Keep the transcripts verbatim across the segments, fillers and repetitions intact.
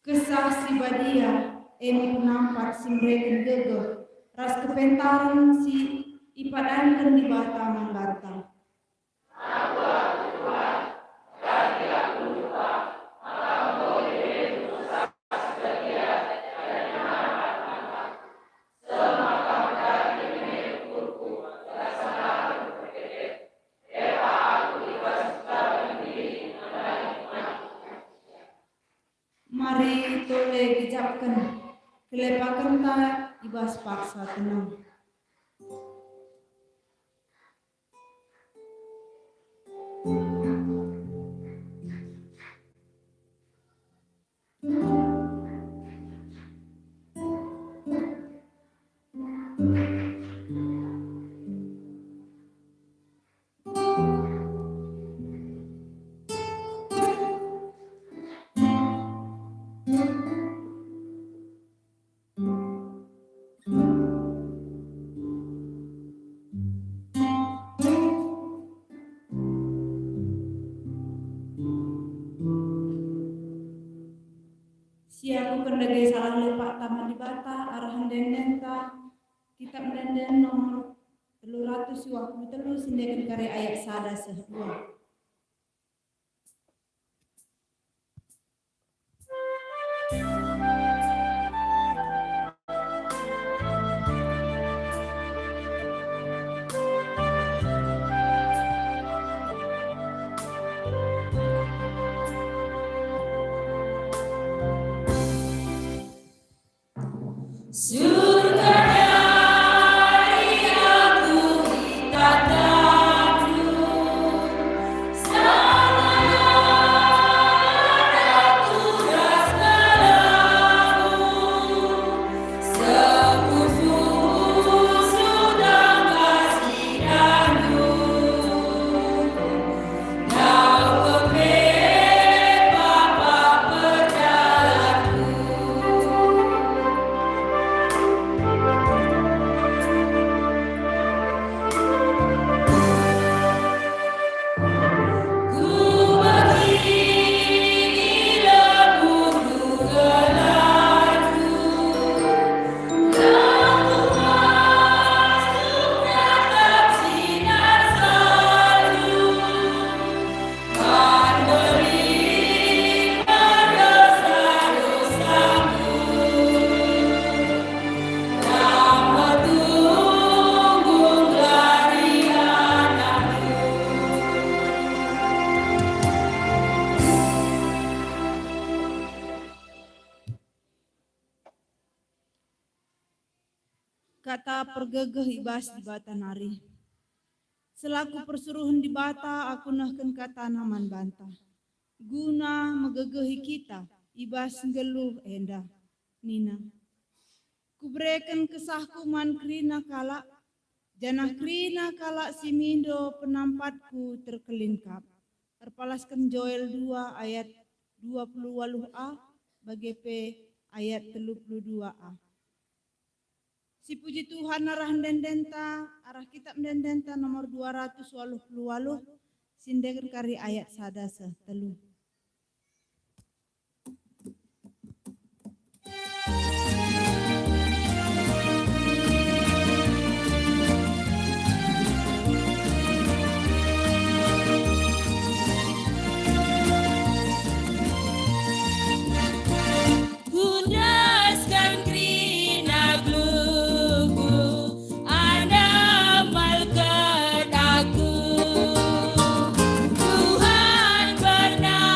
Kesah Si Badia, e me penampat si mereken gegeh, ras kepentaren si ipadanken Dibata man banta. Mari tole gejapken kelepakenta i bas paksa tenang. Siakuken dage salah lepakta man Dibata arah ende-endenta, Kitap Ende-enden nomor telu ratus dua puluh telu, siendeken kari ayat sada seh dua. Surga dari aku ditatapmu, sama aku ras kalemu, sekutu sudah kasih. Kata pergegeh i bas Dibata nari. Selaku persuruhen Dibata, aku nehken kataNa man banta, guna megegehi kita i bas nggeluh enda. Nina, "Kubereken kesahKu man kerina kalak, janah kerina kalak si mindo penampatKu terkelin kap." Erpalasken Joel dua ayat dua puluh waluh a, bage pe ayat telu puluh dua a. Sipuji Tuhan arah ende-endenta, arah Kitap Ende-endenta nomor dua ratus waluh puluh waluh, siendeken kari ayat sada seh telu. Kundasken kerina geluhku, enda melket aku. Tuhan pernah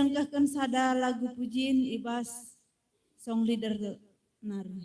Engkahken sada lagu pujin i bas song leader nari.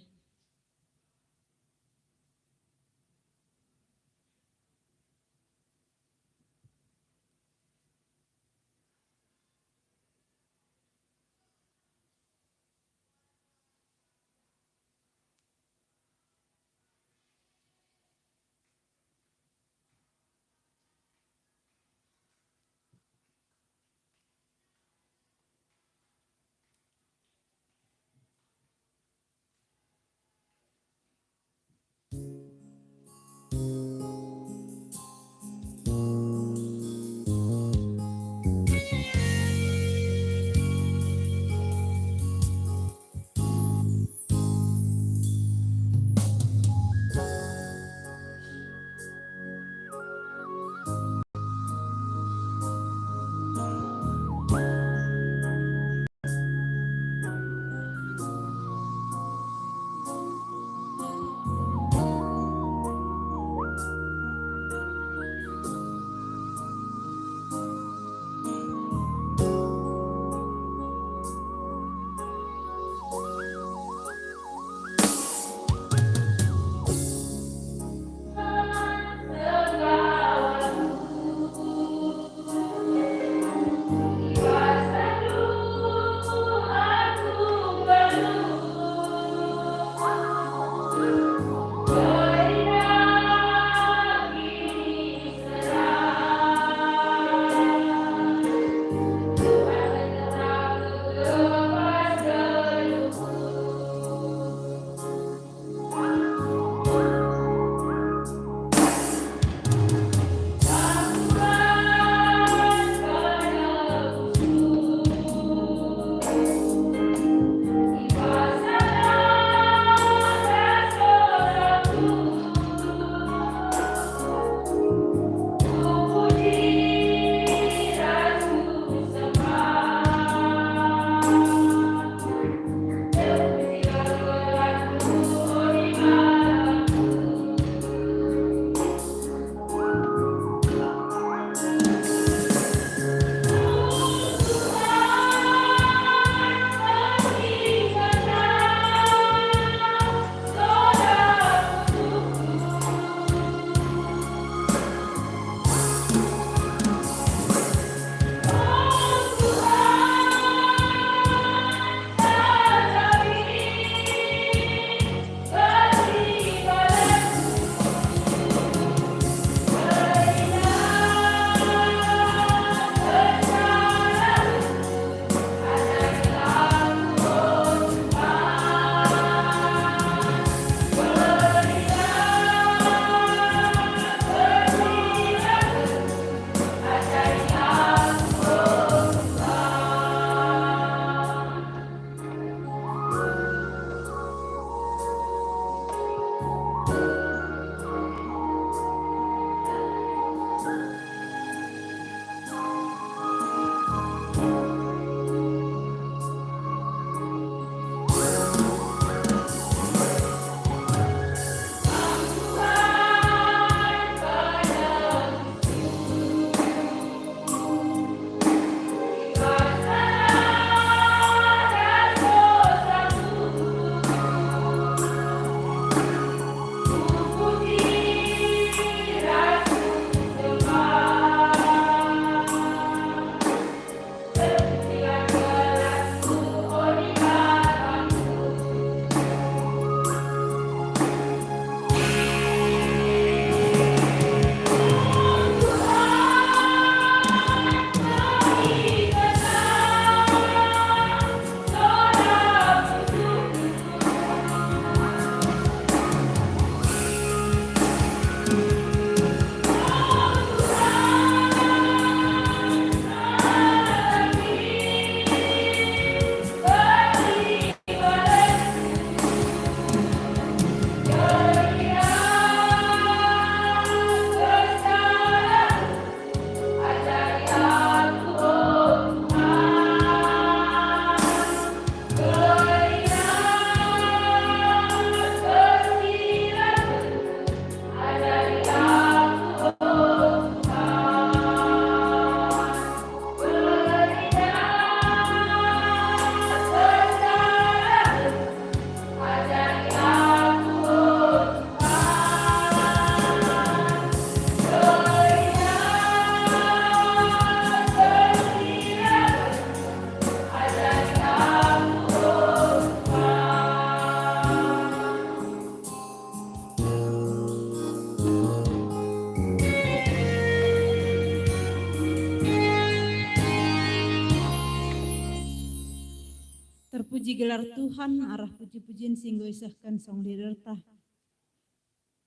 Terpuji gelar Tuhan arah puji-pujin si enggo isehken song leaderta.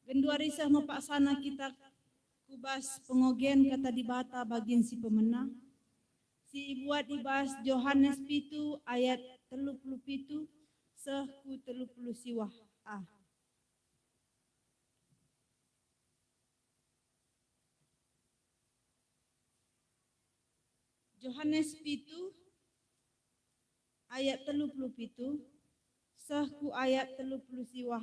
Genduari seh mepaksana kita ku bas pengogen Kata Dibata bagin si pemena, si ibuat i bas Johanes pitu ayat telu puluh pitu seh ku telu puluh siwah a. Johanes pitu ayat telu puluh pitu seh ku ayat telu puluh siwah